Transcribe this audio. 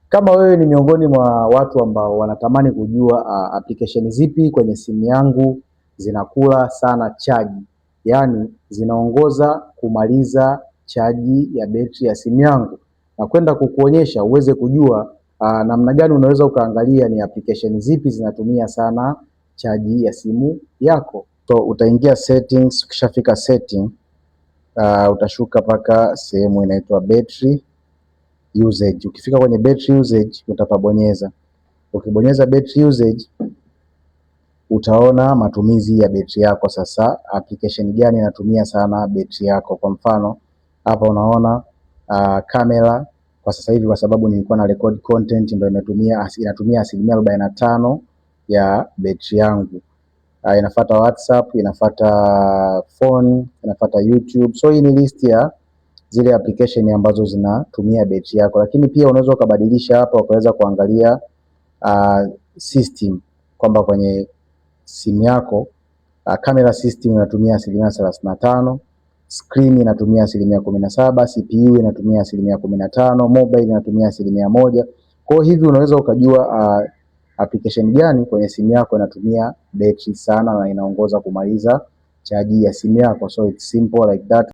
Kama wewe ni miongoni mwa watu ambao wanatamani kujua application zipi kwenye simu yangu zinakula sana chaji, yaani zinaongoza kumaliza chaji ya betri ya simu yangu, na kwenda kukuonyesha uweze kujua namna gani unaweza ukaangalia ni application zipi zinatumia sana chaji ya simu yako. So utaingia settings, ukishafika setting utashuka mpaka sehemu inaitwa battery usage. Ukifika kwenye battery usage utapabonyeza. Ukibonyeza battery usage utaona matumizi ya betri yako. Sasa application gani inatumia sana betri yako? Kwa mfano hapa unaona kamera kwa sasa hivi, kwa sababu nilikuwa na record content, ndio inatumia 45% ya betri yangu. Inafuata WhatsApp, inafuata phone, inafuata YouTube. So hii ni list ya zile application ambazo zinatumia betri yako, lakini pia unaweza ukabadilisha hapa ukaweza kuangalia system kwamba kwenye simu yako camera system inatumia 35%, screen inatumia 17%, CPU inatumia 15%, mobile inatumia 1%. Kwa hiyo hivi unaweza ukajua application gani kwenye simu yako inatumia betri sana na inaongoza kumaliza chaji ya simu yako. So it's simple like that.